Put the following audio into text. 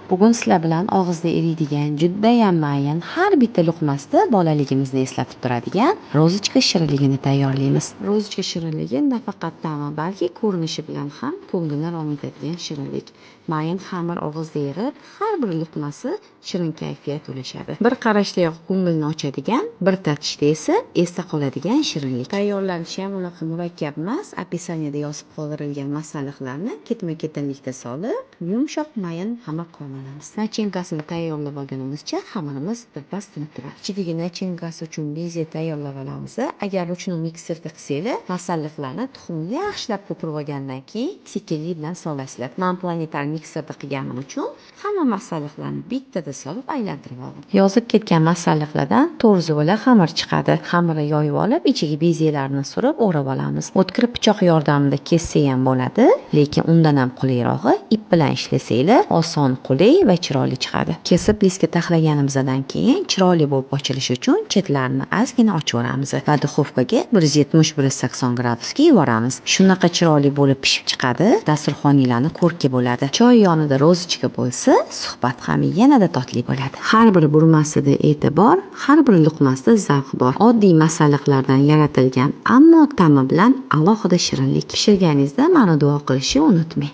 Bugun sizlar bilan og'izda eriydigan, judayam mayin, har bitta luqmasida bolaligimizni eslatib turadigan розочка shirinligini tayyorlaymiz. Розочка shirinligi nafaqat ta'mi, balki ko'rinishi bilan ham ko'ngilni rom etadigan shirinlik. Mayin xamir og'izda erib, har bir luqmasi shirin kayfiyat ulashadi. Bir qarashdayoq ko'ngilni ochadigan, bir tatishda esa esda qoladigan shirinlik. Tayyorlanishi ham unaqa murakkab emas. Описание da yozib qoldirilgan masalliqlarni ketma-ketinlikda solib, yumshoq mayin xamir qilib olamiz. Начинка sini tayyorlab olgunimizcha xamirimiz birpas tinib turadi. Ichidagi начинка si uchun beze tayyorlab olamiz. Agar ручной mikserda qilsanglar, masalliqlarni tuxumni yaxshilab ko'pirib olgandan keyin sekinlik bilan solasizlar. Man planetar mikserda qilganim uchun hamma masalliqlarni bittada solib aylantirib oldim. Yozib ketgan masalliqlardan 4 zuvla xamir chiqadi. Xamirni yoyib olib, ichiga bezelarni surib o'rab olamiz. O'tkir pichoq yordamida kessak ham bo'ladi, lekin undan ham qulayrog'i ip bilan ishlasanglar oson, qulay va chiroyli chiqadi. Kesib listga taxlaganimizdan keyin chiroyli bo'lib ochilishi uchun chetlarini ozgina ochib yuboramiz va духовка ga 170-180 gradusga yuboramiz. Shunaqa chiroyli bo'lib pishib chiqadi, dasturxoninglarni ko'rki bo'ladi. Choy yonida розочка bo'lsa, suhbat ham yanada totli bo'ladi. Har bir burmasida e'tibor, har bir luqmasida zavq bor. Oddiy masalliqlardan yaratilgan, ammo ta'mi bilan alohida shirinlik. Pishirganingizda mani duo qilishni unutmang.